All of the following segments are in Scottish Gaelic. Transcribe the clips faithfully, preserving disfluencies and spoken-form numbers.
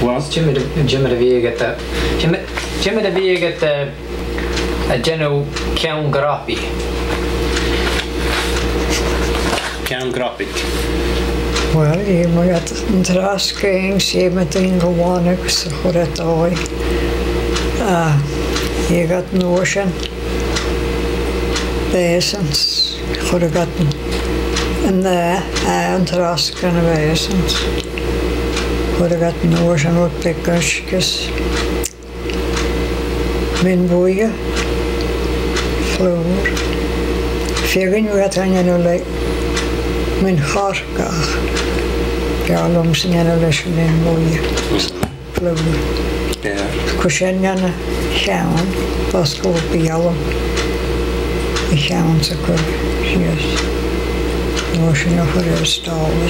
Well, ciamar, ciamar a bhiodh iad a', ciamar, ciamar a bhiodh iad a', a' dèanamh ceann gropaidh? Ceann gropaidh. Well, dh'fheumadh iad an trosg fhaighinn, 's dh'fheumadh daoine a ghabhail agus a chur air dòigh. A, dh'fheumadh iad an uair sin bèiseans, chuireadh iad an, an, a, an trosg anns a' bhèiseans. Chuireadh iad an uair sin rud beag uisge is min-bhuidhe, flùr. Feadhainn bhiodh iad ga dhèanamh le min-choirce, ach b' fheàrr leamsa a dhèanamh leis an min-bhuidhe. Flùr. Yeah. Cuiridh sinn ann an ceann, bhos gu bheil a' cheann sa chur sìos. An uair sin a chur air stòbha.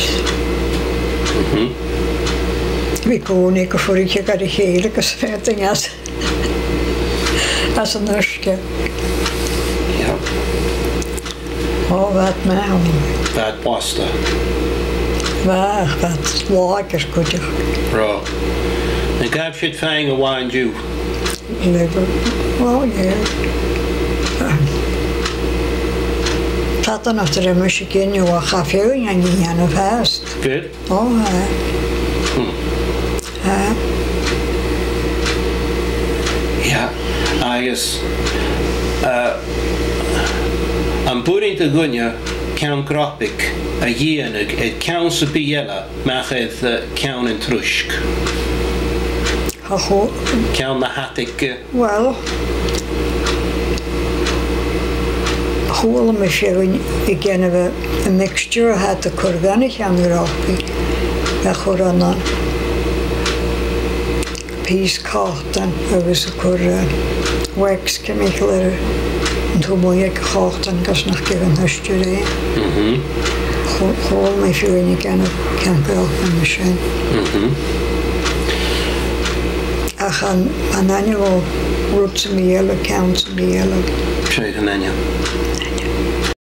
Mhm. Bhiodh còmhnaidh gu fuirich aig a' chèile agus feadhainn às, às an uisge. Yeah. Ò, bha iad math. Bha iad blasta. Bha, bha iad làidir cuideachd. Robh. An gabh sibh fhèin a-mhàin an-diugh? Liver. Oh, yeah. Fada nach do rinn mise gin, ach tha feadhainn a' dèanamh fhathast. Good. Oh, aye. Hmm. Aye. Yeah, agus, uh, am b' urrainn do dhuine ceann gropaidh a dhèanamh air ceann sam bith eile, a-mach air, uh, ceann an truisg? Tha cho- Ceann na h-adaig, uh, Well, chuala mi feadhainn a' dèanamh a, a mixture a tha iad a' cur dhan a' cheann gropaidh, a' cur ann an pìos còta agus a' cur, eh, wax chemical air an t-uamhas aig a' chòta gus nach gabh an t-uisge e. Mhm. Chu-, chuala mi feadhainn a' dèanamh ceann gropaidh mar sin. Mhm. Ach an, an aithne dhomh rud sam bith eile, ceann sam bith eile. Seadh, an aithne.